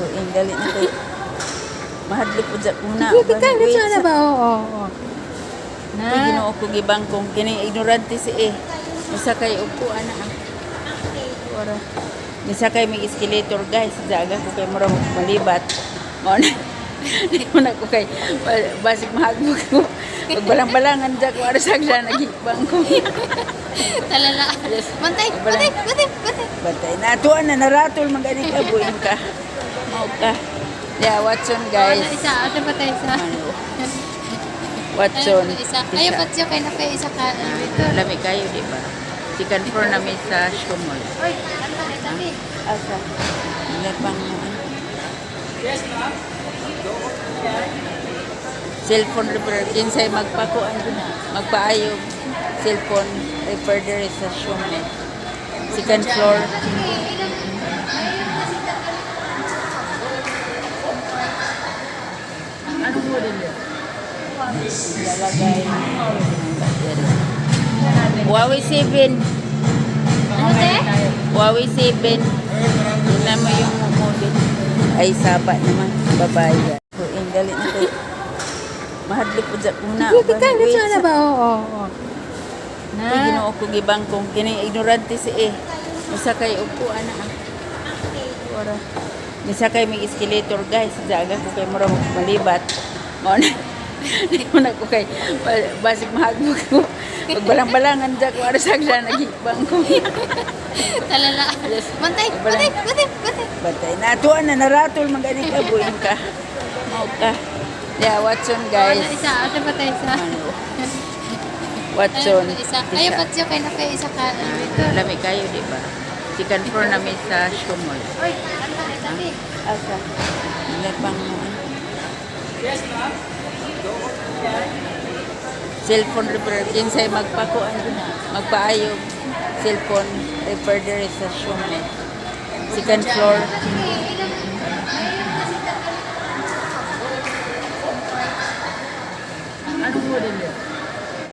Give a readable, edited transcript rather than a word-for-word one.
Buing dali na kay. Mahadlok pud sa kuna. Sige, ka, na ba? Oo. Na. Na. Ginoo ko gibangkong kini ignorante si eh. Usa kay upo ana ah. Ora. Misa kay may escalator, guys, daga ko kay mura malibat. Mao na. Di mo na ko kay basig mahagbog ko. Pagbalang-balangan dya ko ara sa siya nagibangkong. Talala. Yes. Bantay, bantay, bantay, bantay. Bantay na tuan na naratol magani ka buing ka. Mao ka. Yeah, Watson, guys. Wala isa, ate pa tayo isa. Ano? Watson. Ayun, isa. Ayaw, patyo, kay na pa isa ka elevator. Lami kayo, di ba? Second floor namin sa Shumol. Oy, ano na tabi? Asa? Wala pang ano. Cellphone repair. Kinsay magpakuan magpaayog. Cellphone repair diri sa Shumol. Second floor. Lalagay. Huawei 7. Ano te? Huawei 7. Tingnan mo yung model. Ay, saba naman. Babae. Buing dali na kay. Mahadlok po sa kuna. Sige, ka, na ba? Oo. Na. Na. Ginoo ko gibangkong kini ignorante si eh. Usa kay upo ana ah. Ora. Misa kay may escalator, guys, daga ko kay mura malibat. Mao na. Di mo na ko kay basig mahagbog ko. Pagbalang-balangan dya ko ara sa siya nagibangkong. Talala. Yes. Bantay, bantay, bantay, bantay. Bantay na tuan na naratol magani ka buing ka. Mao ka. Yeah, Watson, guys. Wala isa, ate pa tayo isa. Ano? Watson. Ayun, isa. Ayaw, patyo, kay na pa isa ka elevator. Lami kayo, di ba? Second floor namin sa Shumol. Oy, ano na tabi? Asa? Wala pang ano. Cellphone repair. Kinsay magpakuan magpaayog. Cellphone repair diri sa Shumol. Second floor. Sige.